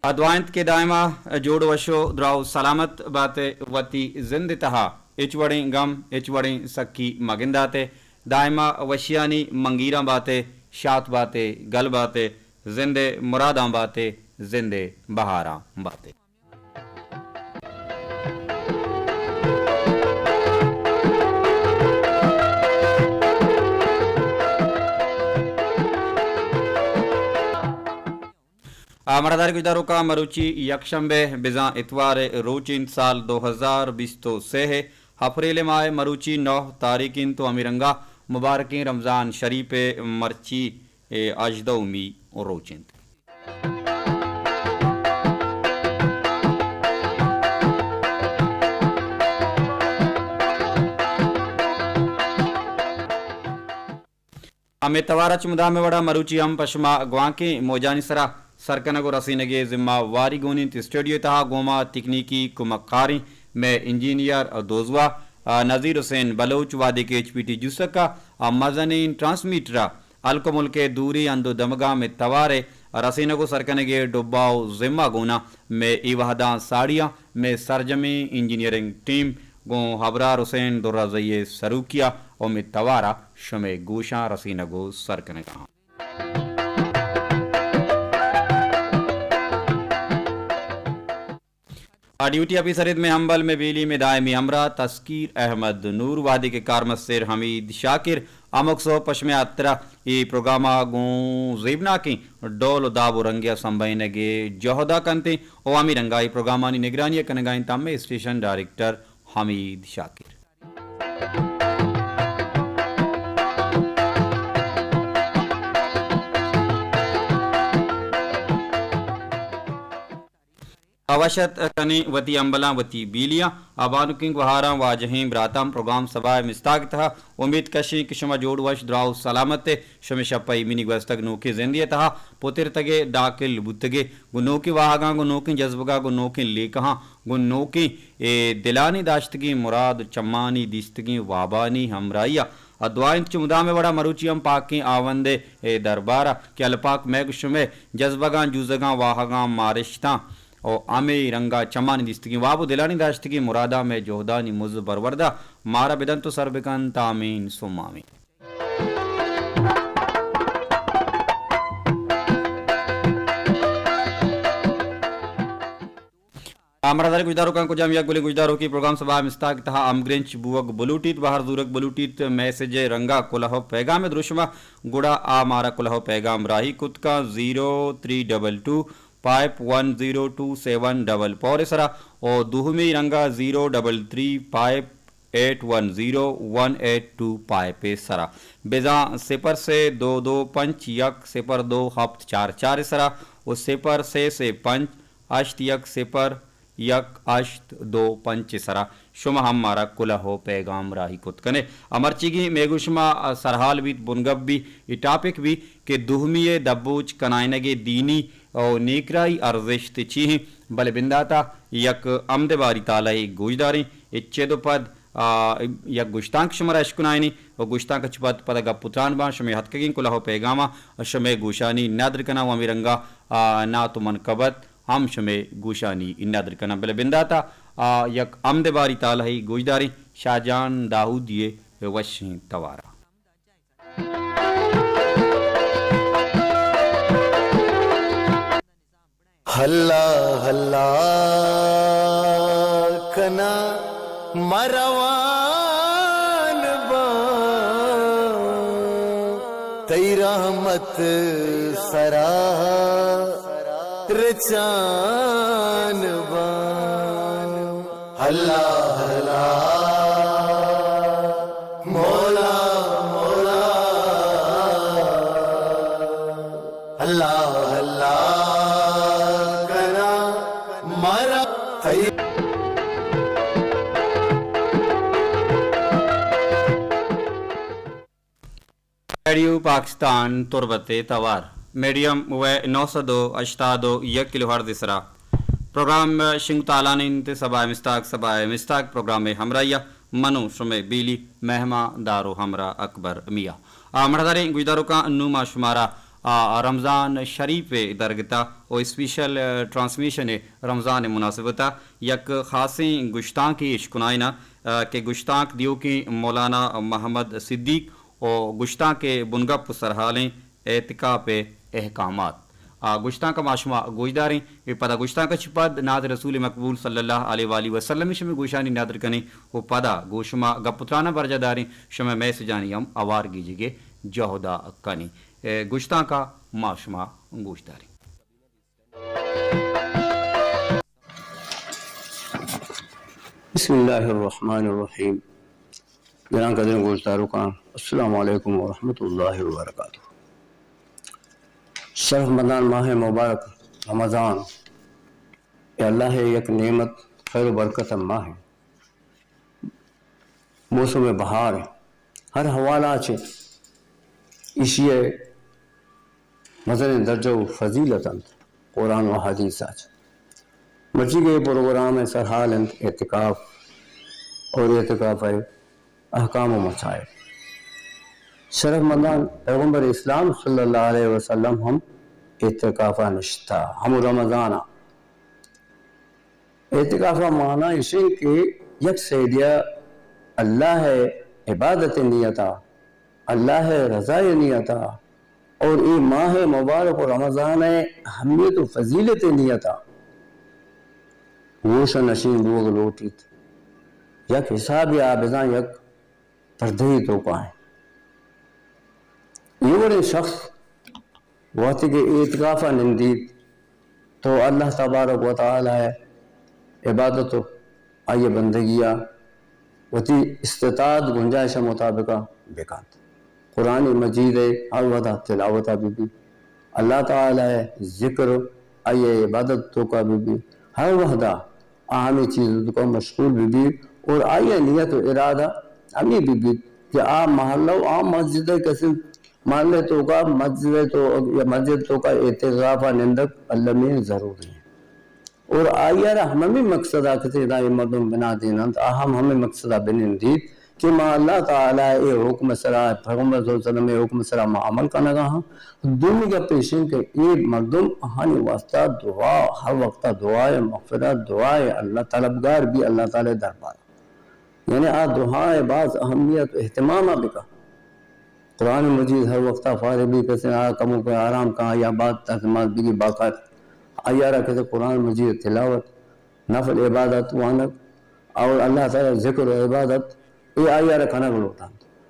ء دعا انت کہ دائما جوڑ وش و دراہ و سلامت باتے، وتی زند تہا ہچ وڑیں گم، ہچ وڑیں سکی مگنداتے، دائما وشیانی منگیراں باتے، شات باتے، گل باتے، زند مراداں باتے، زند بہاراں باتے۔ آ، مڑدار گوشداروکاں، مروچی یک شنبے بزاں اتوار روچ انت، سال دو ہزار بیست و سے ء اپریل ماہ مروچی نو تاریخ انت و ہمے رنگا مبارکیں رمضان شریف ء مرچی ء ہژدہمی روچ انت۔ ہمے توار ء چہ مدام ء وڑا مروچی ہم پہ شما گوانکیں موجانی سرا سر کنگ و رسینگے ذمہ واری گون انت۔ اسٹوڈیو تہا گوما تکنیکی کمکاریں مئے انجینئر دوزواہ، آ، نذیر حسین بلوچ، وہدے کہ ایچ پی ٹی جوسک ء آ مزنیں ٹرانسمیٹر ء ہلک و ملک ء دوریں ہند و دمگاں مئے توار ء رسینگ و سر کنگ ء ڈبہ و ذمہ گون ء مئے اے وہداں ساڑی ء مئے سرجمیں انجینئرنگ ٹیم گوں ابرار حسین درازئی ء سروکی ء و مئے توار ء شمئے گوشاں رسینگ و سر کنگ ء آں۔ آ، ڈیوٹی آفیسر ات مئے ہمبل، مئے بیلی، مئے دائمی ہمراہ تسکیر احمد نور، وہدے کہ کارمستر حمید شاکر، ہمک سہب پہ شمئے ہاترا اے پروگرام ء گوں زیبناکیں ڈول و داب و رنگے ء سمبھینگ ء جہد ء کنت و ہمے رنگا اے پروگرامانی نگرانی ء کنگا انت ہمے اسٹیشن ڈائریکٹر حمید شاکر۔ آ، وش ات کنیں وتی ہمبلاں، وتی بیلیاں، آ، بانکیں گوہاراں، واجہیں براتاں، پروگرام سبا ء مستاگ تہا امیت کشیں کہ شما جوڑ وش دراہ و سلامت ء شمئے شپ ء ایمنی گوستگ، نوکیں زندے ء تہا پترتگ ء داخل بوتگ ء گوں نوکیں واہگاں، گوں نوکیں جذبگاں، گوں نوکیں لیکہاں، گوں نوکیں اے دلانی داشتگیں مراد و چمانی دیستگیں وابانی ہمراہی ء ء دعا انت چہ مدام ء وڑا مروچی ہم پاکیں آوند ء دربار ء کہ اللہ پاک مئے گوں شمئے جذبگاں، جوزگاں، واہگاں، مارشتاں و ہمے رنگا چمانی دیستگیں واب و دلانی داشتگیں مراداں مئے جہدانی مز برورد ء مارا بدنت و سر بکنت۔ آمین ثم آمین۔ آ، مڑداریں گوشداروکاں، کجام یک گلیں گوشداروکے پروگرام سبا ء مستاگ تہا ہمگرنچ بوگ بلوٹیت، بہر زورگ بلوٹیت، میسج ء رنگا کلہ و پیغام ء دروشم ء، گڑا آ مارا کلہ و پیغام راہی کت کن، zero three double two five one zero two seven double four ء سرا، و دوہمی رنگا zero double three five eight one zero one eight two five ء سرا۔ بزاں صفر سے دو دو پنچ یک صفر دو ہفت چار چار ء سرا و صفر سے سے پنچ ہشت یک صفر یک ہشت دو پنچ ء سرا شما ہم مارا کلہ و پیغام راہی کت کنے۔ ء مرچیگیں مئے گوں شما سرحال بیت، بنگپ بی، اے ٹاپک بی کہ دومی ء دبوچ کنائینگ ء دینی و نیکراہی ارزشت چی انت؟ بلے بنداتا یک ہمد باری تالہ ء گوشداریں، اے چد و پد، آ، یک گشتانک شمارا اشکنائینیں و گشتانک چہ پد پدا گپ و تران باں۔ شمئے ہتکگیں کلہ و پیغاماں شمئے گوشانی ندر کناں و ہمے رنگا، آ، نعت و منقبت ہم شمئے گوشانی ندر کناں۔ بلے بنداتا، آ، یک ہمد باری تالہی گوشداریں شاہ جان داؤدی ء وشیں توارا۔ ہلا ہلا کنا مروان باں، تئی رحمت سرا رچان باں۔ ہلا ہلا مولا مولا، ہلا ہلا کنا مارا تئی۔ ریڈیو پاکستان تربت ء توار، میڈیم ویو نو سد و ہشتاد و یک کلو ہرٹز ء سرا پروگرام شنگ تالان انت۔ سبا ء مستاگ، سبا ء مستاگ پروگرام ء ہمراہی ء منو شمئے بیلی مہمان دار و ہمراہ اکبر میاں۔ آ، مڑداریں گوشداروکاں، نوں ما شمارا، آ رمضان شریف ء درگت ء و اسپیشل، ء، ٹرانسمیشن ء رمضان ء مناسبت ء یک خاصیں گشتانکے اشکنائیناں، ء، کہ گشتانک دیوکیں مولانا محمد صدیق و گشتانک ء بنگپ و سرحالیں اعتکاف ء احکامات۔ آ گشتانک ء ما شما گوشداریں۔ اے پدا گشتانک ء چہ پد نعت رسول مقبول صلی اللہ علیہ وآلہ وسلم شمے گوشانی ندر کنیں و پدا گوں شما گپ و تراناں برجاہ داریں، شمے میسجانی ہم اوار گیجگ ء جہد ء کنیں۔ اے گشتانک ء ما شما گوشداریں۔ بسم اللہ الرحمن الرحیم۔ گران قدریں گوشداروکاں، السلام علیکم ورحمۃ اللہ وبرکاتہ۔ شرف مندان ماہ مبارک رمضان، اے اللہ ء یک نعمت، خیر و برکت ء ماہ، موسم بہار، ہر حوالہ چہ ایشی ء مزنیں درجہ و فضیلت انت قرآن و حدیث ء چہ۔ مرچی کہ اے پروگرام ء سرحال انت اعتکاف اور اعتکاف ء احکام و مسائل۔ شرف مندان، پیغمبر اسلام صلی اللہ علیہ وسلم ہم اعتکاف ء نشتہ، ہم رمضان ء۔ اعتکاف ء معنی اش انت کہ یک سیڈیا اللہ ء عبادت ء نیت ء، اللہ ء رضا ء نیت ء، اور اے ماہ مبارک و رمضان ء اہمیت و فضیلت ء نیت ء گوش ء نشین بوگ لوٹیت۔ یک حسابے آ بزاں یک پردہی توکا انت۔ اے وڑیں شخص وہدے کہ اعتکاف ء نندیت تو اللہ تبارک و تعالی ء عبادت و آئی ء بندگی ء وتی استطاعت گنجائش ء مطابق ء بکنت۔ قرآن مجید ء ہر وہدا تلاوت ء بہ بیت، اللہ تعالی ء ذکر آئی ء عبادت توکا بہ بیت، ہر وہدا آ ہمے چیز توکا مشغول بہ بیت اور آئی ء نیت و ارادہ ہمے بہ بیت کہ آ محلہ و آ مسجد ء کسے محلہ توکا مسجد ء تو یا مسجد توکا اعتکاف ء نندگ المی ضروری انت۔ اور آئی ء را ہمے مقصد ء کسے ادا اے مردم بنا دین انت، آ ہم ہمے مقصد ء بنندیت کہ ما اللہ تعالی ء اے حکم سرا، پیغمبر صلی اللہ علیہ وسلم ء حکم سرا ما عمل کنگا ہاں۔ دومی گپ ایش انت کہ اے مردم آہانی واسطہ دعا، ہر وقت دعا ء مغفرت، دعا ء اللہ طلبگار بی اللہ تعالی دربار۔ یعنی آ دعا ء باز اہمیت و اہتمام ء بکن۔ قرآن مجید ہر وقتا فارغ بی، کسے آ کموکے آرام کن، آئی ء بعد دست نماز بگی باقاعدہ۔ آئی ء را کسے قرآن مجید تلاوت، نفل عبادت وانگ اور اللہ تعالی ذکر و عبادت، اے آئی ء را کنگ لوٹاں۔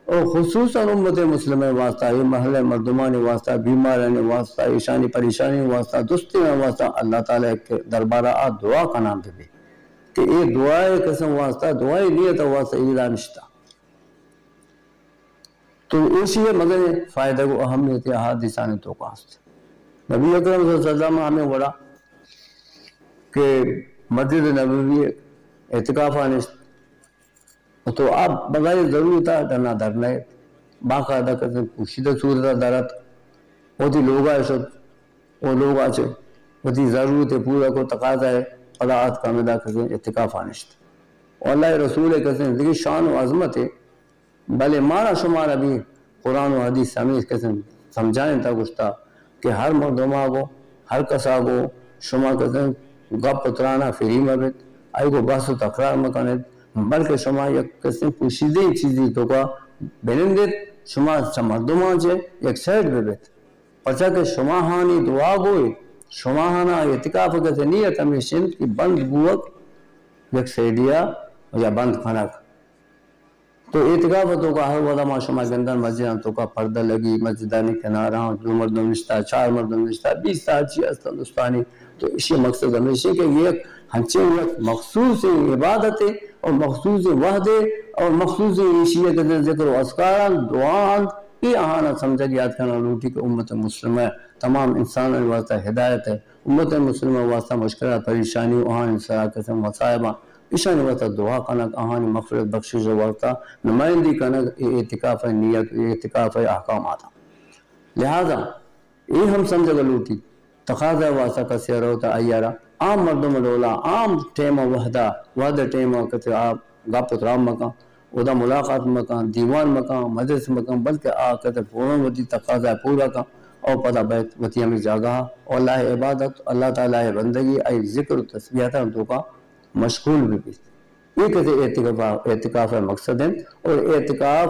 اور خصوصاً امت مسلمہ واسطہ، اے محلہ مردمانی واسطہ، بیمارانی واسطہ، ایشانی پریشانی واسطہ، دوستیانی واسطہ اللہ تعالی ء دربارہ آ دعا کنان بہ بی کہ اے دعا ء قسم واسطہ، دعا ء نیت واسطہ اے دانشتہ۔ تو ایشی ء مزنیں فائدگ و اہمیت احادیثانی توکا است۔ نبی اکرم صلی اللہ علیہ وسلم ہمیں وڑا کہ مسجد نبوی اعتکاف نشت، تو آ بغیر ضرورت ء ڈنا در نئیت، باقاعدہ کسے پوشیدہ صورت ء در ات، وتی لوگ ء شت، او لوگ ء چہ وتی ضرورت ء پورا کو، تقاضا ء پدا آتک ہمدا کسے اعتکاف ء نشت۔ و اللہ ء رسول ء کسے دگہ شان و عظمت ء، بلے مارا شمارا بھی قرآن و حدیث ہمے کسے سمجھائینتا گوشتا کہ ہر مردما گو، ہر کسا گو، شما کسے گپ و ترانا فری مہ بیت، آئی گو بحث و تکرار مہ کنیت، بلکہ شما یک کسے پوشیدہ چیزی توکا بنندیت، شما چہ مردمان چہ یک سائیڈ بہ بیت۔ پرچا کہ شما ہانی دعا گوئے، شما ہانا اعتکاف کسے نیت ہمیش انت کہ بند بوگ یک سائیڈیا یا بند کنگ۔ تو اعتکاف ء توکا ہر وھدا ما شما گندن مسجداں توکا پردہ لگی، مسجدانی کناراں دو مردم نشتہ، چار مردم نشتہ، بیست تا چی است ہندوستانی۔ تو ایشی مقصد ہمیش انت کہ یک ہنچیں یک مخصوصیں عبادتے اور مخصوصیں وھدے اور مخصوصیں ایشی ء کہ ذکر و اذکاراں، دعااں، اے آہانا سمجھگ یات کنگ لوٹی کہ امت مسلمہ تمام انسانانی واسطہ ہدایت ء، امت مسلمہ واسطہ مشکلات، پریشانی و آہانی سرا قسم مصائباں، ایشانی واسطہ دعا کنگ، آہانی مغفرت بخشش ء واسطہ نمائندی کنگ، اے اعتکاف ء نیت، اے اعتکاف ء احکامات۔ لہذا اے ہم سمجھگ لوٹی، تقاضا واسطہ کسے روت آئی ء را عام مردم ڈولا، عام ٹائم ء وھدا، وھد ٹائم ء کتے آ گپ و تران مکن، اودا ملاقات مکن، دیوان مکن، مجلس مکن، بلکہ آ کتے فوراً وتی تقاضا پورا کن۔ او پدا بیت وتی ہمے جاگہ ءَ او اللہ ءِ عبادت، اللہ تعالیٰ ءِ بندگی، آئی ذکر و تسبیحاتاں توکا مشغول بہ بیت۔ اے کسے اعتکاف، اعتکاف ءِ مقصد انت۔ اور اعتکاف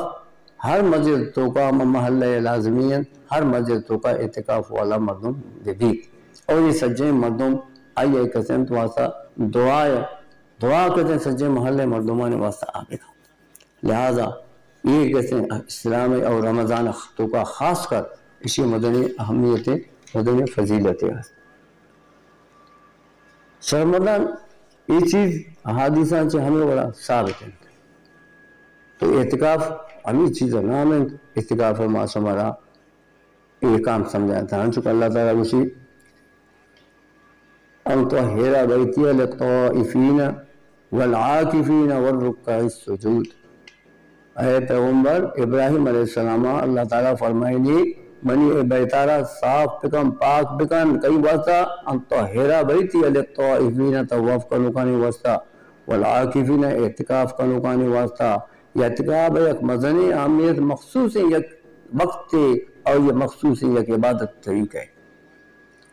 ہر مسجد توکا، ہما محلہ لازمی انت، ہر مسجد توکا اعتکاف والا مردم بہ بیت۔ اور اے سجیں مردم آئی ءَ کسے انت واسطہ دعا، دعا کسے سجیں محلہ مردمانی واسطہ آ بکن۔ لہذا اے کسے اسلام ءِ اور رمضان ءِ توکا خاص کر اشی مزنیں اہمیت، مزنیں فضیلت است۔ شہر رمضان اے چیز احادیثاں چہ ہمے وڑا ثابت انت۔ تو اعتکاف ہمے چیز ءِ نام انت۔ اعتکاف ءَ ما شمارا احکام سمجھائینت۔ انچو کہ اللہ تعالیٰ گوشی، ان طہر بیتی للطائفین والعاکفین والرکع السجود۔ اے پیغمبر ابراہیم علیہ السلام ءَ اللہ تعالیٰ فرمائنی، منی اے بیت ءَ را صاف بکن، پاک بکن، کئی واسطہ؟ ان طہر بیتی للطائفین، طواف کنوکانی واسطہ، والعاکفین، اعتکاف کنوکانی واسطہ۔ اعتکاف یک مزنیں اہمیت، مخصوصیں یک وقتے اور یہ مخصوصیں یک عبادت طریقہ ہے۔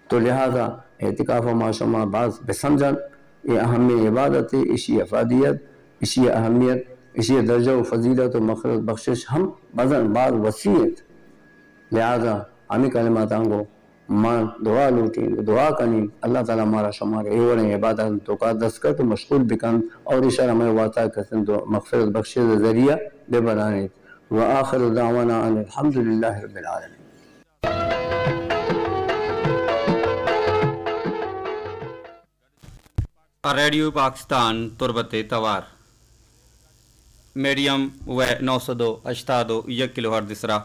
تو لہذا اعتکاف ءَ ما شما باز بسمجھن، اے اہمیں عبادتے، اشی افادیت، اشی اہمیت، اشی درجہ و فضیلت و مغفرت بخشش ہم بزن باز وسیع انت۔ لہذا ہمیں کلماتاں گوں ما دعا لوٹیں، دعا کنیں، اللہ تعالیٰ مارا شمارا اے وڑیں عبادت توکا دستکت و مشغول بکنت اور اشارا ہمیں واسطہ کسن تو مغفرت بخشش ذریعہ ببرانیت۔ و آخر دعوانا ان الحمد للہ رب العالمین۔ ریڈیو پاکستان تربت ءِ توار، میڈیم ویو نو سد و ہشتاد و یک کلو ہرٹز ءِ سرا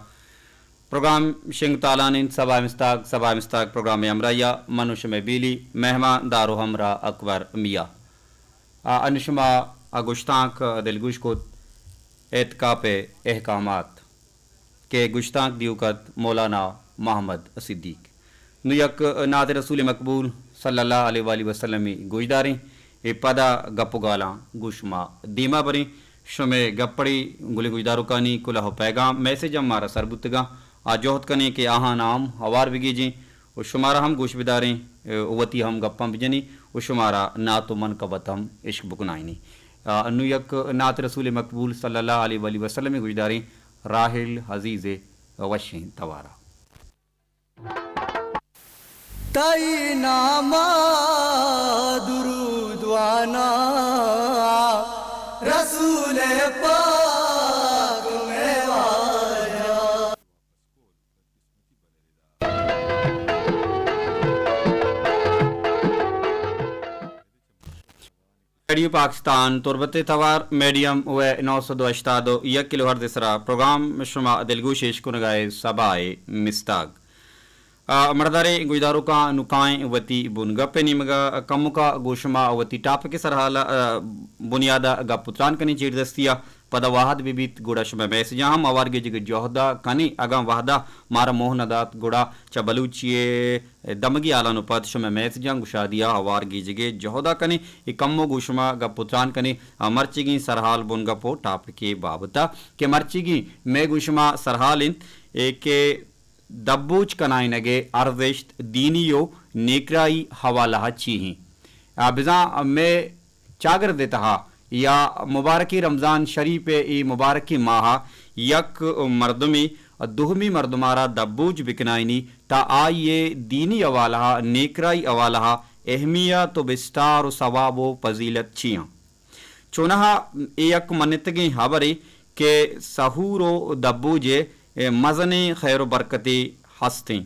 پروگرام شنگ تالان انت۔ سبا مستاگ، سبا مستاگ پروگرام ءِ ہمراہی ءَ من و شمئے بیلی مہمان دار و ہمراہ اکبر میاں۔ آ، انو شما آ گشتانک دلگوش کت، اعتکاف ءِ احکامات۔ کہ گشتانک دیوک ات مولانا محمد صدیق۔ نوں یک نعت رسول مقبول صلی اللہ علیہ وآلہ وسلم ءِ گوشداریں، اے پدا گپ و گالاں گوں شما دیما بریں۔ شمئے گپڑی گلیں گوشداروکانی کلہ و پیغام میسج ہم مارا سر بوتگاں، آ جہد کنیں کہ آہان ہم ہوار بگیجیں و شمارا ہم گوش بداریں و وتی ہم گپاں بجنیں و شمارا نعت و منقبت ہم عشق بکنائینیں۔ آ، انوں یک نعت رسول مقبول صلی اللہ علیہ وآلہ وسلم ءِ گوشداریں۔ راحل عزیز ءِ وشیں توارا۔ تئی نام ءَ درود واناں، رسول پاک مئے واجہ۔ ریڈیو پاکستان تربت ءِ توار، میڈیم ویو نو سد و ہشتاد و یک کلو ہرٹز ءِ سرا پروگرام شما دلگوش اش کنگا ءِ سبا ءِ مستاگ۔ آ، مڑداریں گوشداروکاں نوں کائیں وتی بنگپ ءِ نیمگا۔ کمکا گوں شما وتی ٹاپک ءِ سرحال ءَ، آ، بنیاد ءَ گپ و تران کنیں چیردستی ءَ۔ پدا وہد بہ بیت گڑا شمئے میسجاں ہم ہوار گیجگ ءِ جہد ءَ کنیں۔ اگاں وہد ءَ مارا موہ نہ دات گڑا چہ بلوچی ءِ دمگی ہالان و پد شمئے میسجاں گوں شادی ءَ ہوار گیجگ ءِ جہد ءَ کنیں۔ اے کمو گوں شما گپ و تران کنیں، آ، مرچیگیں سرحال، بنگپ و ٹاپک ءِ بابت ءَ کہ مرچیگیں مئے گوں شما سرحال انت، اے کہ دبوچ کنائینگ ءِ ارزشت دینی و نیکرائی حوالہ ءَ چی ایں؟ آ، بزاں مئے چاگرد ءِ تہا یا مبارکیں رمضان شریف ءِ اے مبارکیں ماہ ءَ یک مردمے دومی مردم ءَ را دبوج بکنائینی، تہ آئی ءِ دینی حوالہ ءَ، نیکرائی حوالہ ءَ اہمیت و بستار و ثواب و فضیلت چی آں؟ چوناہا اے یک منتگیں ہبرے کہ سحور و دبوج ءِ مزنیں خیر و برکتے ہستیں،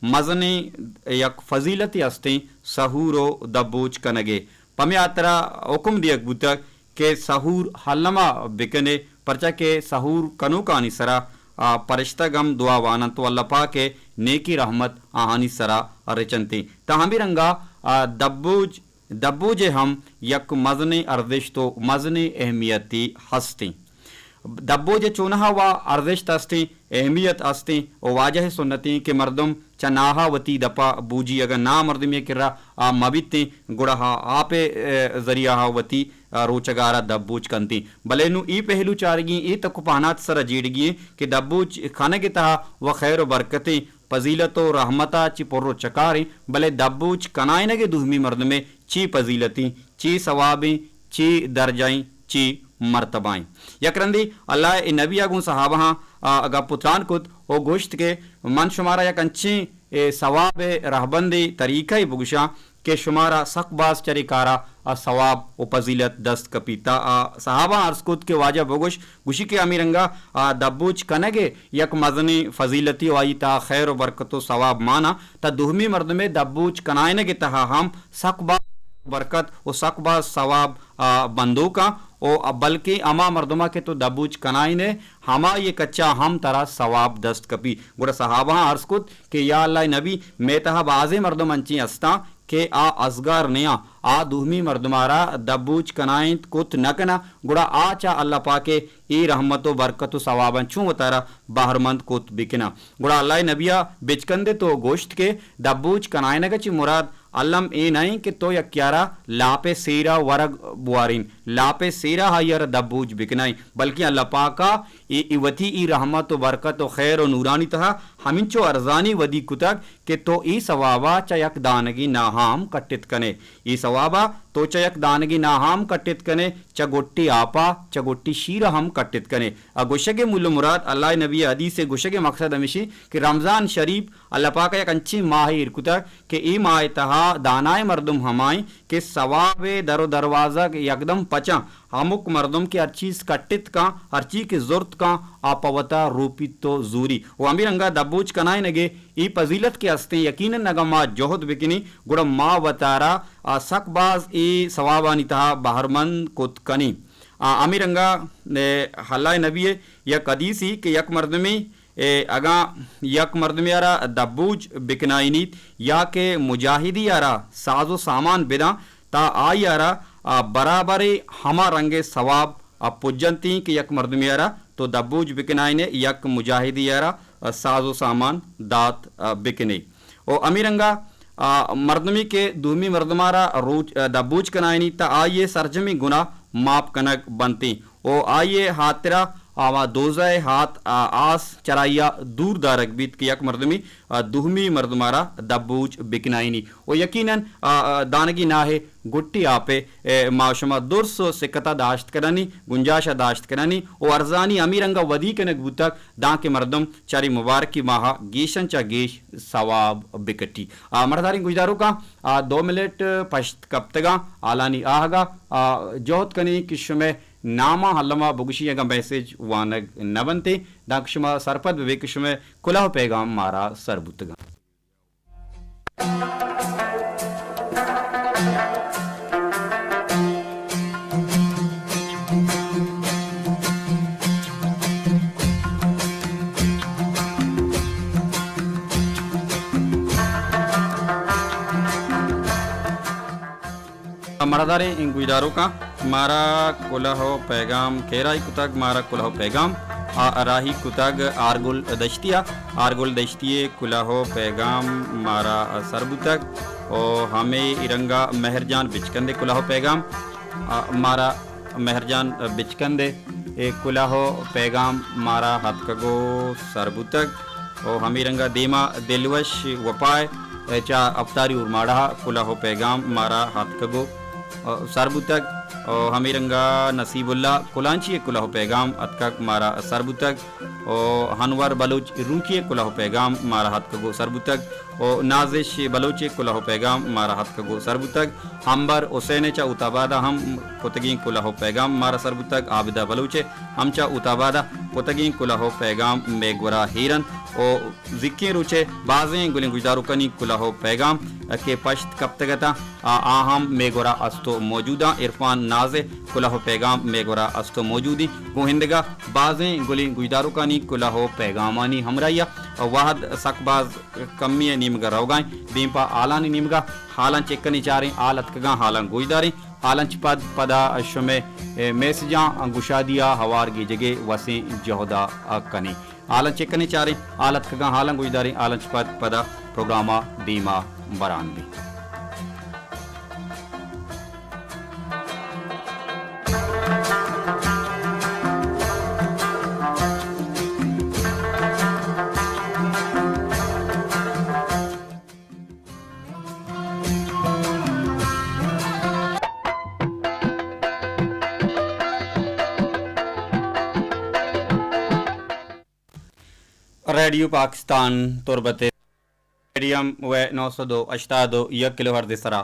مزنیں یک فضیلتے ہستیں سحور و دبوج کنگ ءِ۔ پمے ہاترا حکم دیگ بوتگ کہ سحور الما بکن ئے، پرچا کہ سحور کنوکانی سرا، آ، پرشتگ ہم دعا واننت و اللہ پاک ءِ نیکی رحمت آہانی سرا رچنتیں۔ تہ ہمے رنگا، آ، دبوج دبوج ءِ ہم یک مزنیں ارزشت و مزنیں اہمیتے ہستیں۔ دبوج ءِ چوناہا وا ارزشت ہستیں، اہمیت ہستیں و واجہ سنتیں کہ مردم چہ ناہا وتی دپا بوجی، اگاں ناہ مردمے ءِ کرا آ مہ بیتیں گڑا آ آپ ءِ، اے، ذریعہ ءَ وتی، آ، روچگ ءَ را دبوج کنتیں۔ بلے نوں اے پہلو چارگی ایں، اے تک و پہنات سرا جیڑگی ایں کہ دبوج کنگ ءِ تہا و خیر و برکتیں فضیلت و رحمت ء چی پر و چکاریں، بلے دبوچ کنائینگ ء دومی مردمے چی فضیلتیں، چی ثوابیں، چی درجہ ایں، چی مرتبہ ایں۔ یک رندے اللہ ء نبی ء گوں صحابہاں، آ، گپ و تران کت و گوشت کہ من شمارا یک انچیں، اے، ثواب ء رہبندے طریقہ ء بگوشاں کہ شمارا سک باز چرے کارا آ ثواب و فضیلت دست کپیت۔ آ صحابہ عرض کت کہ واجہ بگوش، گوشی کہ ہمے رنگا آ دبوچ کنگ ء یک مزنیں فضیلتی و آئی تہا خیر و برکت و ثواب مانا، تا دومی مردمے دبوچ کنائینگ ء تہا ہم سک باز برکت و سک باز ثواب، آ، بندوکاں و بلکیں ہما مردماں کہ تو دبوچ کنائینے، ہمائی کچا ہم ترا ثواب دست کپی۔ گڑا صحابہاں عرض کت کہ یا اللہ نبی، مے تہا بازیں مردم انچیں ہستاں کہ آ ازگار نیاں، آ دومی مردمارا دبوچ کنائینت کت نہ کناں، گڑا آ چہ اللہ پاکے اے رحمت و برکت و ثواباں چوں وتارا بہرمند کت بکناں۔ گڑا اللہ نبیا بچکندت و گوشت کہ دبوچ کنائینگ چی مراد الم اے نہ انت کہ تو یکیارا لاپے سیرا ورگ بوارین، لاپے سیرا آئیارا دبوچ بکنائین، بلکیں اللہ پاکا اے، اے وتی ای رحمت و برکت و خیر و نورانی تہا ہمینچو ارزانی ودی کتگ کہ تو ای ثوابا چہ یک دانگی ناہا ہم کٹت کنے۔ ای ثوابا تو چہ یک دانگی ناہا ہم کٹت کنے، چہ گٹی آپا، چہ گٹی شیرا ہم کٹت کنے۔ ء گوشگ ء مول و مراد، اللہ ء نبی ء حدیث ء گوشگ ء مقصد ہمیشی کہ رمضان شریف اللہ پاک ء یک انچیں ماہ ایر کتگ کہ اے ماہ ء تہا دانائیں مردم ہمائیں کہ ثواب ء در و دروازگ یکدم پچاں۔ ہمک مردم کہ ہر چیز کٹت کاں، ہر چی کہ زرت کاں، آ پہ وتا روپیت و زوری۔ و ہمے رنگا دبوچ کنائینگ ء اے فضیلت کہ ہستیں، یقیناً اگاں ما جہد بکنیں، گڑا ما وتارا، آ، سک باز اے ثوابانی تہا بہرمند کت کنیں۔ آ، ہمے رنگا، اے، اللہ ء نبی ء یک حدیثی کہ یک مردمے، اے، اگاں یک مردمے ء را دبوج بکنائینیت یا کہ مجاہدی ء را ساز و سامان بداں، تا آئی ء را، آ، برابرے ہما رنگ ء ثواب، آ، پجنتیں کہ یک مردمے ء را تو دبوج بکنائینے، یک مجاہدی ء را، آ، ساز و سامان دات، آ، بکنے۔ و ہمے رنگا، آ، مردمے کہ دومی مردم ء را روچ، آ، دبوج کنائینی، تا آئی ء سرجمیں گناہ ماپ کنگ بنتیں و آئی ء ہاترا آ دوزہ ء ہات، آ، آس چرائی ء دور دارگ بیت کہ یک مردمے، آ، دومی مردم ء را دبوج بکنائینی۔ و یقیناً، آ، آ، دانگی ناہ ء گٹی آپ ء، اے، ما شما درس و سکت ء داشت کنانی، گنجاش ء داشت کنانی و ارزانی ہمے رنگ ء ودی کنگ بوتگ، دانکہ مردم چرے مبارکی ماہ ء گیشن چہ گیش ثواب بکٹی۔ آ، مرداریں گوشداروکاں، آ، دو منٹ پشت کپتگاں، حالانی آہگا، آ، جہد کنیں کہ شمئے ناماں الما بگوشی، اگاں میسج وانگ نہ بنتے، دانکہ شما سرپد ببے کہ شمئے کلہ و پیغام مارا سر بوتگاں۔ مڑاداریں گوشداروکاں، مارا کلہ و پیغام کیرائی کتگ، مارا کلہ و پیغام آ راہی کتگ آرگل دشتی ء۔ آرگل دشتی ء کلہ و پیغام مارا سر بوتگ و ہمے رنگا مہر جان بچکند ء کلہ و پیغام، آ، مارا مہر جان بچکند ء اے کلہ و پیغام مارا ہتکگ و سر بوتگ و ہمے رنگا دیما دلوش وپا ء چہ اپتاری اورماڑہ ء کلہ و پیغام مارا ہتکگ و سر بوتگ و ہمے رنگا نصیب اللہ کلانچی ء کلہ و پیغام اتکگ مارا سر بوتگ و انور بلوچ روکی ء کلہ و پیغام مارا ہتکگ و سر بوتگ و نازش بلوچ ء کلہ و پیغام مارا ہتکگ و سر بوتگ۔ ہمبر حسین ء چہ اوتاباد ء ہم کتگیں کلہ و پیغام مارا سر بوتگ۔ عابدہ بلوچ ء ہم چہ اوتاباد ء کتگیں کلہ و پیغام مئے گورا ہیر انت و زیکیں روچ ء بازیں گلیں گوشداروکانی کلہ و پیغام کہ پشت کپتگ اتاں، آ، آ ہم مئے گورا است و موجوداں۔ عرفان ناز ء کلہ و پیغام مئے گورا است و موجودیں۔ گوں ہندگا بازیں گلیں گوشداروکانی کلہ و پیغامانی ہمراہی ء وہد سک باز کمی ء نیمگ ء روگا انت۔ دیم پہ ہالانی نیمگ ء ہالاں چک کنیں چاریں، ہال اتکگاں ہالاں گوشداریں۔ ہالاں چہ پد پدا شمئے، اے، میسجاں گشادی ء ہوار گیجگ ء وسیں جہد ء کنیں۔ ہالاں چک کنیں چاریں، ہال اتکگاں ہالاں گوشداریں، ہالاں چہ پد پدا پروگرام ء دیما بران بیں۔ ریڈیو پاکستان تربت، میڈیم ویو نو سد و ہشتاد و یک کلو ہرتز سرا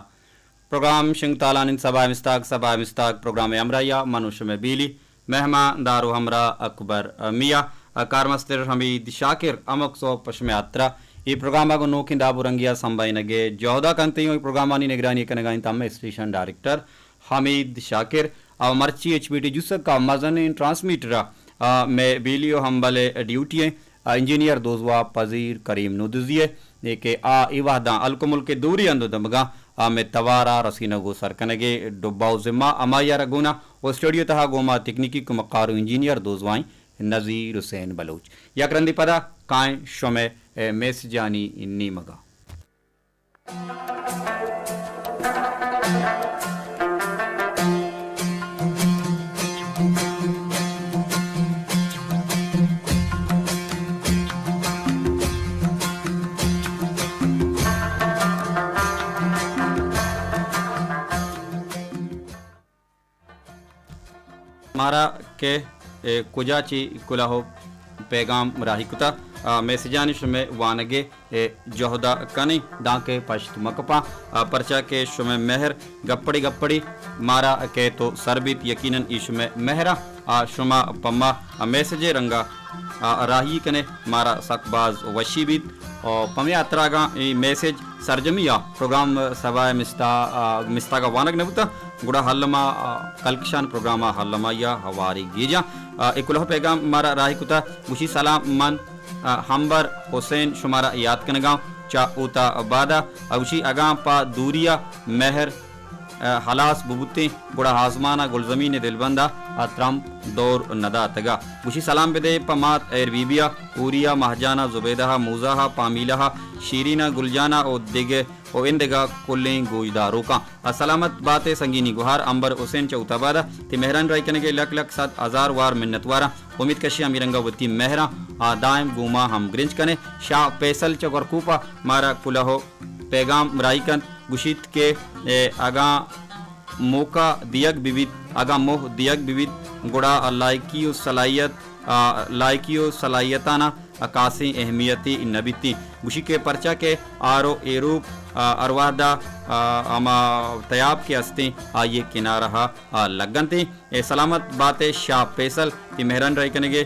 پروگرام شنگ تالان انت۔ سبا مستاگ، سبا مستاگ پروگرام ہمراہی ء من و شمے بیلی، مہمان دار و ہمراہ اکبر میاں، کارمستر حمید شاکر ہمک سوب پہ شمے ہاترا۔ اے پروگرام ء گوں نوکیں داب و رنگی ء سمبھائینگ ء جہد ء کنت ایں و اے پروگرامانی نگرانی کنگ ء انت ہمے اسٹیشن ڈائریکٹر حمید شاکر۔ او مرچی ایچ پی ٹی جسک ء مزنیں ٹرانسمیٹر ء، آ، مئے بیلی و ہمبل ء ڈیوٹی ء، آ، انجینئر دوزواہ پذیر کریم نودزی ء، اے کہ آ اے وہداں ہلک و ملک ء دوری ہند و دمگاں آ مئے توار ء رسینگ و سر کنگ ء ڈبہ و ذمہ ہمائی ء را گون ء و اسٹوڈیو تہا گوں ما تکنیکی کمکار و انجینئر دوزواہیں نذیر حسین بلوچ۔ یک رندے پدا کائیں شمئے، اے، میسجانی نیمگا۔ مارا کہ، اے، کجا چی کلہو پیغام راہی کتا، آ، میسجانی شمے وانگے، اے، جہدا کنیں، دانکہ پشت مکپاں، آ، پرچا کہ شمے مہر گپڑی گپڑی مارا کہ تو سر بیت، یقیناً ای شمے مہرا، آ، شما پما، آ، میسجے رنگا، آ، راہی کنے، مارا سک باز وشی بیت۔ او پمے اتراگاں ای میسج سرجمی آ پروگرام سبا مستا، آ، مستاگا وانگ نبوتا۔ گڑا ہلما، آ، کلکشان پروگراما ہلما یا ہواری گیجاں۔ آ، اے کلہو پیغام مارا راہی کتا، گوشی سلام من، آ، ہمبر حسین شمارا یاد کنگاں چا اوتا بادا، آ، گوشی اگاں پا دوریا مہر، آ، ہلاس ببوتیں گڑا آزمانا گلزمین دلبندا، آ، ترمپ دور نداتگا۔ گوشی سلام بدے پا مات ایر بی بیا، اوریا مہجانا، زبیدہا، موزاہا، پامیلہا، شیرینا، گلجانا او دگہ و ایندگہ کلیں گوشداروکاں۔ آ، سلامت بات ئے سنگینی گوہار امبر حسین چہ اوتاباد ء۔ تئی مہرانی راہی کنگ ء لک لک صد ہزار وار منت واراں۔ امیت کشی ہمے رنگ ء وتی مہراں آ دائم گوں ما ہمگرنچ کن ئے۔ شاہ فیصل چہ گورکوپ ء مارا کلہو پیغام راہی کنت، گوشیت کہ، اے، اگاں موقع دیگ بہ بیت، اگاں موہ دیگ بہ بیت، گڑا لائقی و صلاحیت آ، لائقی و صلاحیتانا کاسیں اہمیتے نہ بیتیں۔ گوشی کہ پرچا کہ آر و ایروپ، آ، ہر وہدا، آ، ہما تیاب کہ استیں، آئی کنارہا، آ، لگنتیں۔ اے سلامت بات ئے شاہ فیصل، تئی مہرانی راہی کنگ ء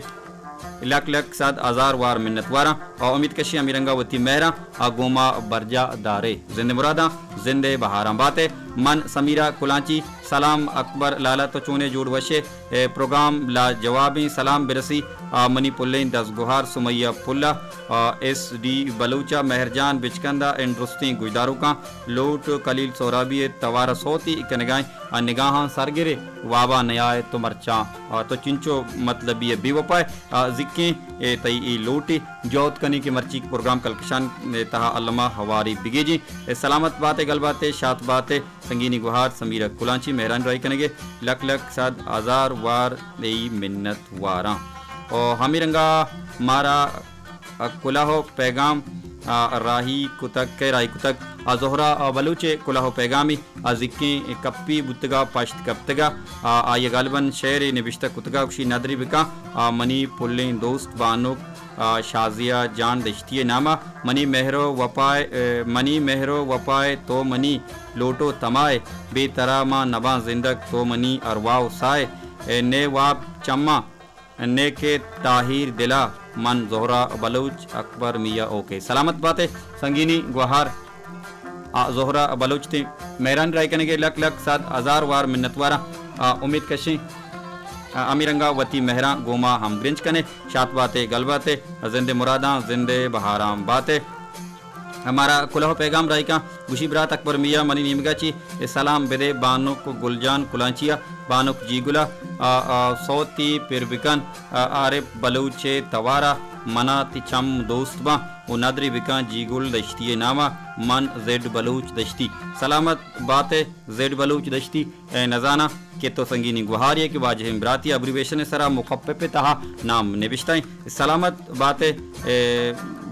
لک لک صد ہزار وار منت واراں۔ آ، امیت کشی ہمے رنگا وتی مہراں آ گوما برجا دارے۔ زند مراداں، زند بہاراں بات ئے۔ من سمیرہ کلانچی، سلام اکبر لالا، تو چونے، جوڑ وش ئے؟ اے پروگرام لاجوابیں۔ سلام برسی آ منی پلیں دزگوہار سمیہ پل ء، آ، ایس ڈی بلوچ ء، مہر جان بچکند ء، ان درستیں گوشداروکاں لوٹ خلیل سہرابی ء توار ء سوتی کنگائیں آ نگاہاں سرگرے وابا نیائے تو مرچاں، آ، تو چنچو مطلبی ء بے وپائے، آ، زکیں اے تئی اے لوٹے جہد کنیں کہ مرچی پروگرام کلکشان ء تہا الما ہواری بگیجیں۔ اے سلامت بات ئے، گل بات ئے، شات بات ئے۔ سنگینی گوہار سمیرہ کلانچی مہرانی راہی کنگ ء لک لک صد ہزار وار دئی منت واراں۔ او ہمے رنگا مارا کلہو پیغام، آ، راہی کتگ، کئے راہی کتگ؟ آ، زہرا، آ، بلوچ ء کلہو پیغامی، آ، زکیں کپی بوتگا، پشت کپتگا، آ، آئی ء غالباً شعرے نبشتہ کتگا، گوشی ندری بکاں، آ، منی پلیں دوست بانک، آ، شازیہ جان دشتی ء ناما، منی مہر و وپائے، اے، منی مہر و وپائے تو منی لوٹ و تمائے، بے ترا ما نباں زندگ تو منی ارواح و سائے، اے، نے واب چماں، نے کہ تاہیر دلا، من زہرا بلوچ اکبر میاں اوکے۔ سلامت بات ئے سنگینی گوہار۔ آ، زہرا بلوچ تئی مہرانی راہی کنگ ء لک لک صد ہزار وار منت واراں۔ آ، امیت کشیں، آ، ہمے رنگا وتی مہراں گوما ہمگرنچ کن ئے۔ شات بات ئے، گل بات ئے، زند ء مراداں، زند ء بہاراں بات ئے۔ مارا کلہو پیغام راہی کاں، گوشی برات اکبر میاں منی نیمگا چی اے سلام بدے بانک گل جان کلانچی ء، بانک جی گل ء، آ، آ، سوتی پر بکن، آ، عارف بلوچ ء توار ء، منا تئی چم دوست باں و ندری بکاں جی گل دشتی ء نام ء، من زیڈ بلوچ دشتی۔ سلامت بات ئے زیڈ بلوچ دشتی۔ اے نزاناں کہ تو سنگینی گوہارے کہ واجہیں براتی ابریویشن ء سرا مخفف ء تہا نام نبشتہ ایں۔ سلامت بات ئے، اے،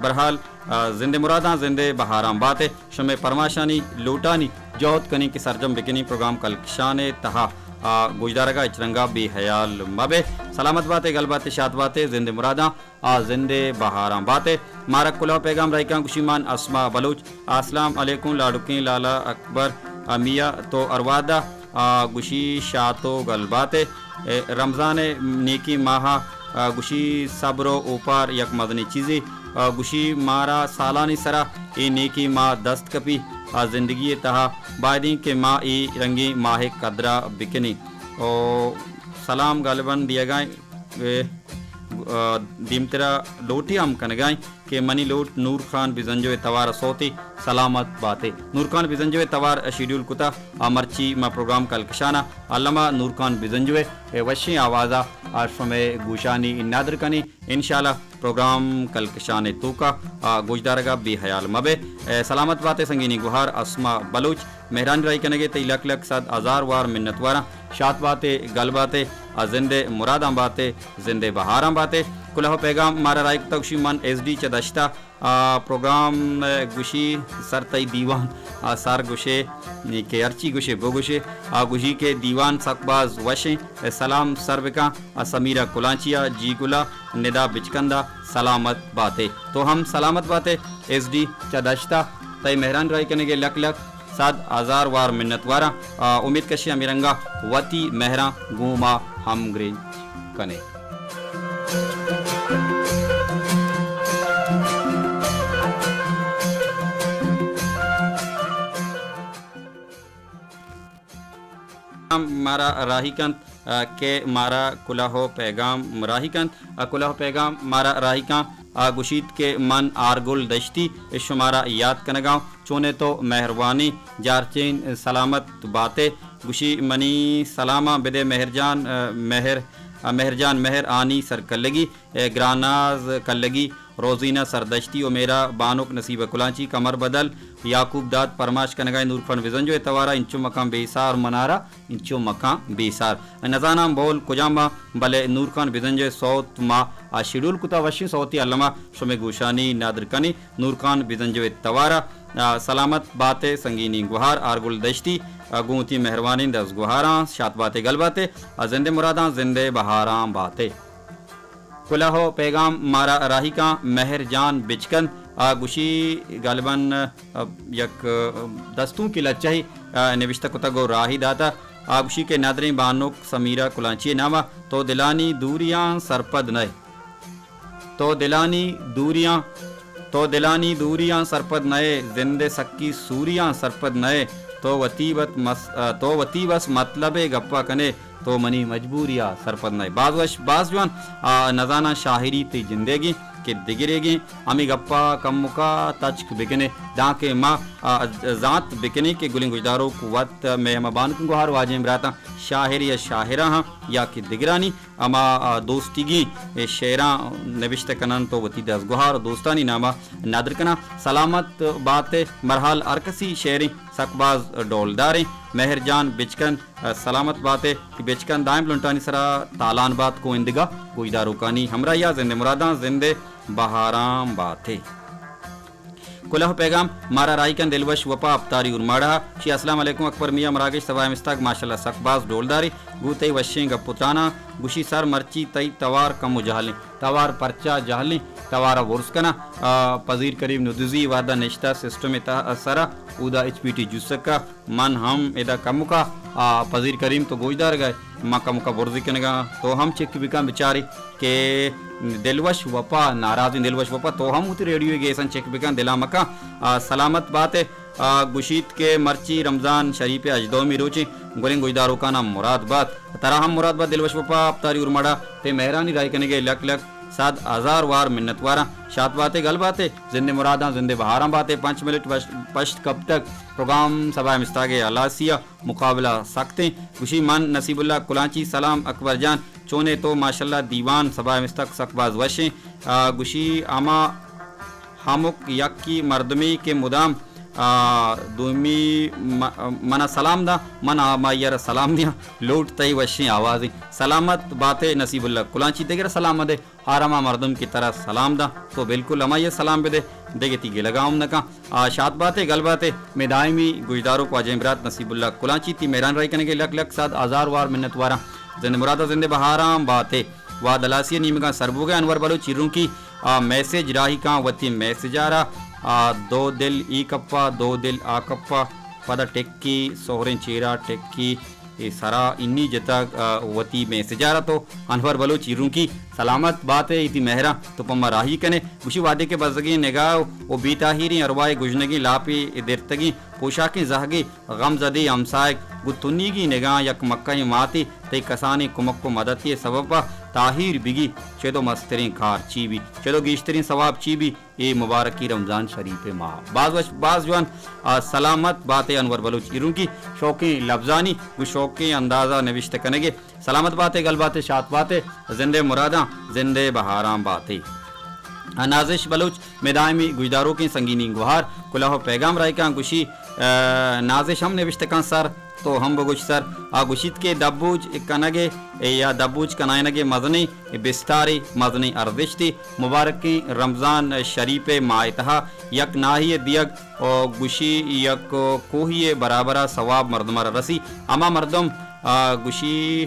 برحال، آ، زند ء مراداں، زند ء بہاراں بات ئے۔ شمئے پرماشانی، لوٹانی جہد کنیں کہ سرجم بکنیں پروگرام کلکشان ء تہا۔ آ، گوشدارگا ہچ رنگا بے حیال مبے۔ سلامت باتے، گل باتے، شات باتے، زندے مراداں، آ، زندے بہاراں باتے۔ مارا کلہو پیغام رائیکاں گوشی مان اسما بلوچ۔ السلام علیکم لاڈکیں لالا اکبر، آ، میا تو اروادا، آ، گوشی شات و گل باتے۔ اے، رمضان نیکی ماہ، آ، گوشی صبر و اوپار یک مزنیں چیزے۔ آ، گوشی مارا سالانی سرا اے نیکی ماہ دست کپی۔ آ، زندگی تہا بایدیں کہ ما اے رنگیں ماہ قدرا بکنیں۔ او سلام غالباً دیگا اے، آ، دیمترا لوٹی ہم کنگائیں کہ منی لوٹ نور خان بزنجو ء توار ء سوتے۔ سلامت باتے۔ نور خان بزنجو ء توار شیڈیول کتا، آ، مرچی ما پروگرام کلکشانا الما نور خان بزنجو ء وشیں آوازا آ شمئے گوشانی نادر کنیں۔ انشاءاللہ پروگرام کلکشان ء توکا، آ، گوشدارگا بے حیال مبے۔ اے، سلامت باتے سنگینی گوہار اسما بلوچ۔ مہرانی راہی کنگ ء تئی لک لک صد ہزار وار منتواراں۔ شات باتے، گل باتے، آ زند ء مراداں باتے، زند ء بہاراں باتے۔ کلہو پیغام مارا راہی کتگ گوشی من ایس ڈی چہ دشتا، آ، پروگرام ء گوشی سر تئی دیوان، آ، سر گوشے کہ ہرچی گوشے بگوشے، آ، گوشی کہ دیوان سک باز وشیں۔ سلام سر بکاں، آ، سمیرہ کلانچی ء، جی گلا، ندا بچکندا سلامت باتے۔ تو ہم سلامت باتے۔ ایس ڈی چہ دشتا تئی مہرانی راہی کنگ ء لک لک صد ہزار وار منتواراں۔ آ، امید کشی ہمے رنگا وتی مہراں گوں ما ہمگرنچ کنے۔ مارا راہی کنت، آ، کہ مارا کلہو پیغام راہی کنت۔ آ، کلہو پیغام مارا راہی کن، آ، گوشیت کہ من آرگل دشتی شمارا یات کنگاؤں۔ چونے تو مہروانی جارچین سلامت باتے۔ گوشی منی سلاماں بدے مہرجان، آ، مہر، آ، مہرجان مہر آنی سرکلگی، آ، گراناز کلگی، روزینہ سردشتی و میرا بانک نصیبہ کلانچی، قمر بدل، یعقوب داد پرماش کنگائیں نور خان بزنجو ء توارا انچو مکان بیسار منارا۔ انچو مکان بیسار۔ نزاناں بول کجام آ، بلے نور خان بزنجو ء سوت ما آ شیڈول کتا، وشیں سوتی الما شمے گوشانی نادر کنی۔ نور خان بزنجو ء توارا، آ، سلامت باتے سنگینی گوہار آرگل دشتی، آ، گوں وتی مہروانیں دزگوہاراں شات باتے گل باتے، آ زند ء مراداں زند ء بہاراں باتے۔ کلہو پیغام مارا راہی کاں مہر جان بچکند، آ گوشی غالباً، آ، یک، آ، دستونکے لچہے، آ، نبشتہ کتگ و راہی داتہ۔ آ گوشی کہ ندریں بانک سمیرہ کلانچی ء نام ء تو دلانی دوریاں سرپد نئے۔ تو دلانی دوریاں، تو دلانی دوریاں سرپد نئے، زند ء سکی سوریاں سرپد نئے، تو وتی وت مس-، آ، تو وتی بس مطلب ء گپا کنے۔ تو منی مجبوری ء سرپد نئے۔ باز وش، باز جوان، آ، نزاناں شاعری تئی جندیگیں کہ دگریگیں۔ ہمے گپا کمکا تچک بکنے، دانکہ ما، آ، زانت بکنیں کہ گلیں گوشداروک وت مئے ہما بانکیں گوہار واجہیں براتاں شاعر یا شاعرہ ہاں یا کہ دگرانی ہما، آ، دوستیگیں شعراں نبشتہ کننت و وتی دزگوہار و دوستانی ناما ندر کناں۔ سلامت بات ئے، بہرحال ہر کسی شعریں سک باز ڈولداریں۔ مہر جان بچکند، سلامت بات ئے کہ بچکند دائم لنٹانی سرا تالان بات، گوں اندگہ گوشداروکانی ہمراہیا زند مراداں زند بہاراں بات ئے۔ کلہو پیغام مارا راہی کن دلوش وپا اپتاری اورماڑہ۔ شی السلام علیکم اکبر میاں مراگش سبا مستاگ ماشاءاللہ سک باز ڈولداری۔ گوں تئی وشیں گپ و تراناں۔ گوشی سر مرچی تئی توار کمو جہلیں۔ توار پرچا جہلیں؟ توارا برز کناں۔ آ، پذیر کریم ندوزی وہدا نشتہ سسٹم تہ-، سرا اودا ایچ پی ٹی جوسکا۔ من ہم ادا کمکا، آ، پذیر کریم تو گوشدارگا، ما کمکا برزی کنگا، تو ہم چک بکن بچاری کہ دلوش وپا ناراضیں، دلوش وپا تو ہم وتی ریڈیو گیسن چک بکن، دلا مکن۔ آ، سلامت بات ئے۔ آ، گوشیت کہ مرچی رمضان شریف ء ہژدہمی روچیں، گلیں گوشداروکاناں مراد بات۔ ترا ہم مراد بات دلوش وپا اپتاری اورماڑہ، تئی مہرانی راہی کنگے لک لک صد ہزار وار منتواراں۔ شات بات ئے، گل بات ئے، زند مراداں زند بہاراں بات ئے۔ پنچ منٹ پش-، پشت کپتگ پروگرام سبا مستاگ ہلاسی ء مقابلہ سکتیں۔ گوشی من نصیب اللہ کلانچی، سلام اکبر جان، چونے تو؟ ماشاءاللہ دیوان سبا مستاگ سک باز وشیں۔ آ، گوشی ہما ہمک یکی مردمے کہ مدام آ، دومی م-، منا سلام دا، من آ مائی ءَ را سلام دیاں۔ لوٹ تئی وشیں آوازیں۔ سلامت باتے نصیب اللہ کلانچی، دگہ را سلام دے۔ ہر ہما مردم کہ ترا سلام دا، تو بالکل ہمائی ءَ سلام بدے، دگہ تی گلگا ہم نکاں۔ آ، شات باتے، گل باتے، مئے دائمی گوشداروک واجہیں برات نصیب اللہ کلانچی، تی مہران راہی کنگے لک لک صد ہزار وار منت واراں۔ زند مرادا زند بہاراں باتے۔ واد ہلاسی ءِ نیمگاں سر بوگئے انور بلوچ ایرونکی، آ، میسج راہی کاں وتی میسج ءَ را، آ، دو دل ای کپا، دو دل آ کپا، پدا ٹکی سہریں چیرا، ٹکی اے سرا انی جتگ، آ، وتی میسج ءَ را تو انور بلوچ ایرونکی۔ سلامت باتے، اے تی مہراں تو پہ ما راہی کنے۔ گوشی وہدے کہ بزگیں نگاہ و بے تاہیریں ارواہ ءِ گژنگیں لاپے درتگیں پوشاکیں زہگے غم زدے ہمساہگ گوں تنیگیں نگاہاں یک مکہیں ماتے تئی کسانیں کمک و مدتے ءِ سبب ءَ تاہیر بگی، چدو مستریں کار چی بی، چدو گیشتریں ثواب چی بی، اے مبارکیں رمضان شریف ءِ ماہ۔ باز وش، باز جوان، آ، سلامت باتے انور بلوچ ایرونکی، شوکیں لبزانی گوں شوکیں اندازا نبشتہ کنگے۔ سلامت باتے، گل باتے، شات باتے، زندے مراداں، زندے بہاراں باتے۔ آ، نازش بلوچ مئے دائمی گوشداروکیں سنگینیں گوہار، کلوہ و پیغام راہی کاں گوشی، آ، نازش ہم نبشتہ کاں سر، تو ہم بگوش سر۔ آ گوشیت کہ دبوج کنگ ءِ یا دبوج کنائینگ ءِ مزنیں بستارے، مزنیں ارزشتے، مبارکیں رمضان شریف ءِ ماہ ءِ تہا یک ناہی ءِ دیگ و گوشی یک کوہی ءِ برابر ءَ ثواب مردم ءَ را رسی۔ ہما مردم، آ، گوشی،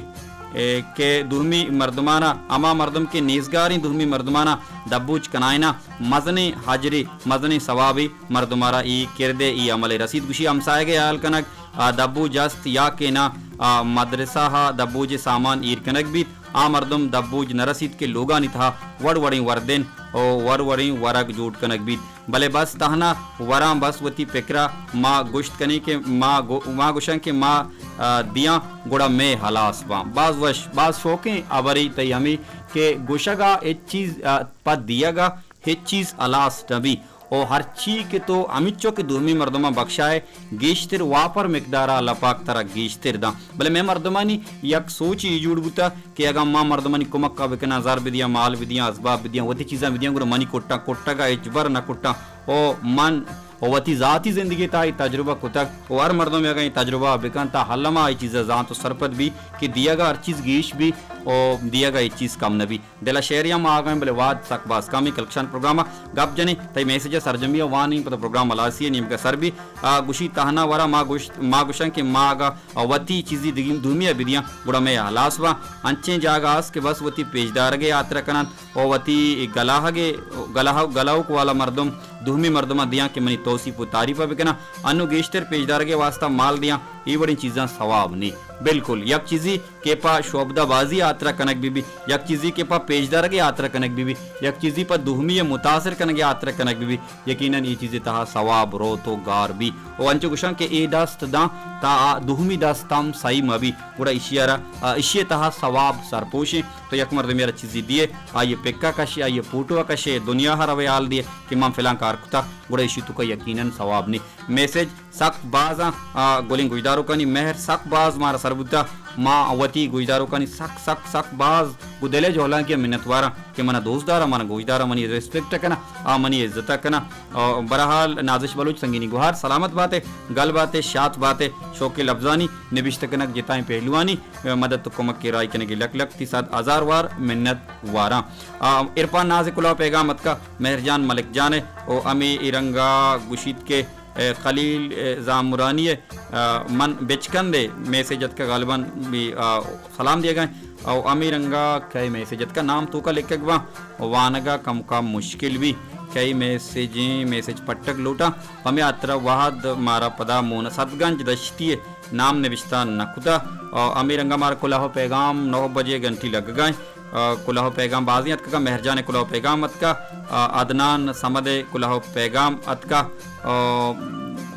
اے، کہ دومی مردمانا، ہما مردم کہ نیزگاریں دومی مردمانا دبوج کنائینا، مزنیں حجرے، مزنیں ثوابے مردم ءَ را اے کردے، اے عملے رسیت۔ گوشی ہمساہگ ءِ ہیال کنگ، آ، دبوج است یا کہ نہ، آ، مدرسہ ءَ دبوج ءِ سامان ایر کنگ بیت، آ مردم دبوج نہ رسیت کہ لوگانی تہا وڑ وڑیں وردن و وڑ وڑیں ورگ جوڑ کنگ بیت۔ بلے بس تہنا وراں بس وتی پکرا ما گوشت کنیں کہ ما گو-، ما گوشاں کہ ما، آ، دیاں گڑا مئے ہلاس باں۔ باز وش، باز شوکیں ہبرے تئی ہمے کہ گوشگا ہچ چیز، آ، پہ دیگا ہچ چیز ہلاس نہ بی۔ او ہرچی کہ تو ہمینچو کہ دومی مردماں بخشائے، گیشتر واپر مقدارا اللہ پاک ترا گیشتر داں۔ بلے مئے مردمانی یک سوچے اے جوڑ بوتہ کہ اگاں ما مردمانی کمک ءَ بکناں، زر بدیاں، مال بدیاں، اسباب بدیاں، وتی چیزاں بدیاں، گڑا منی کٹاں، کٹگ ءَ ہچبر نہ کٹاں۔ او من، او وتی ذاتی زندگی ءِ تہا اے تجربہ کتگ، او ہر مردمے اگاں اے تجربہ ءَ بکنت، تاں الما اے چیز ءَ زانت و سرپد بی کہ دیگ ءَ ہر چیز گیش بی و دیگ ءَ ہچ چیز کم نہ بی۔ دل ءَ شعرے ہم آگاں، بلے وہد سک باز کم ایں۔ کلکشان پروگرام ءَ گپ جنیں، تئی میسج ءِ سرجمی ءَ وانیں، پدا پروگرام ہلاسی ءِ نیمگ ءَ سر بی۔ آ، گوشی تہنا ورا ما گوشت، ما گوشاں کہ ما اگاں وتی چیزی دگی دومی ءَ بدیاں، گڑا مئے ہلاس باں۔ انچیں جاگہ است کہ بس وتی پیشدارگ ءِ ہاترا کننت و وتی گلاہگ ءِ، گلاہ-، گلاہوک والا مردم دومی مردماں دیاں کہ منی توسیپ و تعریف ءَ بکناں، انوں گیشتر پیشدارگ ءِ واسطہ مال دیاں، اے وڑیں چیزاں ثواب نی۔ بالکل، یک چیزی کہ پہ شعبدہ بازی ءِ ہاترا کنگ بہ بی، یک چیزے کہ پہ پیشدارگ ءِ ہاترا کنگ بہ بی، یک چیزے پہ دومی ءِ متاثر کنگ ءِ ہاترا کنگ بہ بی، یقیناً اے چیز ءِ تہا ثواب روت و گار بی۔ و انچو گوشاں کہ اے دست داں تا آ دومی دست ہم سہی مہ بی، گڑا ایشی ءَ را، آ، ایشی ءِ تہا ثواب سرپوشیں۔ تو یک مردمے ءَ را چیزے دیئے، آئی ءِ پک ءَ کشے، آئی ءِ پوٹو ءَ کشے، دنیا ءَ روے حال دیئے کہ من فلاں کار کتہ، گڑا ایشی توکا یقیناً ثواب نی۔ میسج سک باز آں، آ، گلیں گوشداروکانی مہر سک باز مارا سر بوتہ۔ ما وتی گوشداروکانی سک، سک، سک باز گوں دل ءِ جہلانکی ءَ منتواراں کہ منا دوست داراں، منا گوشداراں، منی ریسپیکٹ ءَ کناں، آ منی عزت ءَ کناں۔ آ، برحال نازش بلوچ سنگینی گوہار، سلامت بات ئے، گل بات ئے، شات بات ئے، شوکیں لبزانی نبشتہ کنگ، جتائیں پہلوانی، آ، مدد و کمک ءِ راہی کنگ ءِ لک لک تی صد ہزار وار منت واراں۔ آ، عرفان ناز ءِ کلوہ پیغام اتکا، مہر جان ملک جان ءِ، او ہمے رنگا گوشیت کہ اے خلیل، اے زامرانی ءِ، آ، من بچکند ءِ میسج اتکگ، غالباً بی، آ، سلام دیگ ءَ ایں۔ او ہمے رنگا کئے میسج اتکگ، نام توکا لکھگ باں، وانگ ءَ کمکا مشکل بی۔ کئے میسجیں، میسج پٹگ لوٹاں۔ پمے ہاترا وہد مارا پدا مون سدگنج دشتی ءِ نام نبشتہ نہ کتہ۔ او ہمے رنگا مارا کلوہ پیغام نو بجے گھنٹی لگگ ءَ ایں۔ آ، کلوہ و پیغام بازیں اتکگاں، مہرجان ءِ کلوہ و پیغام اتکا، آ، عدنان صمد ءِ کلوہ و پیغام اتکا، آ،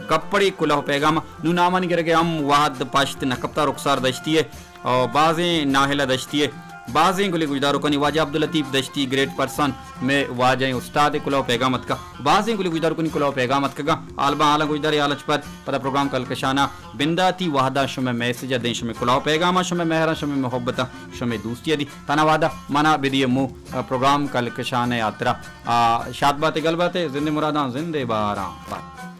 کپڑی کلوہ و پیغام۔ نوں نامانی گرگ ءَ ہم وہد پشت نہ کپتا، رخسار دشتی ءِ، آ، بازیں ناہلہ دشتی ءِ، بازیں گلیں گوشداروکانی، واجہ عبداللطیف دشتی، گریٹ پرسن، مئے واجہیں استاد ءِ کلوہ و پیغام اتکا، بازیں گلیں گوشداروکانی کلوہ و پیغام اتکگاں۔ حال باں حالاں گوشدارے، حالاں چہ پد پدا پروگرام کلکشان ءَ بنداتی وہداں شمئے میسج ءَ دیں، شمئے کلوہ و پیغاماں، شمئے مہراں، شمئے محبتاں، شمئے دوستی ءَ دی۔ تنا وہدہ منا بدیے مو، آ، پروگرام کلکشان ءِ ہاترا۔ آ، شات بات ئے، گل بات ئے، زندے مراداں، زندے بہاراں۔ بات۔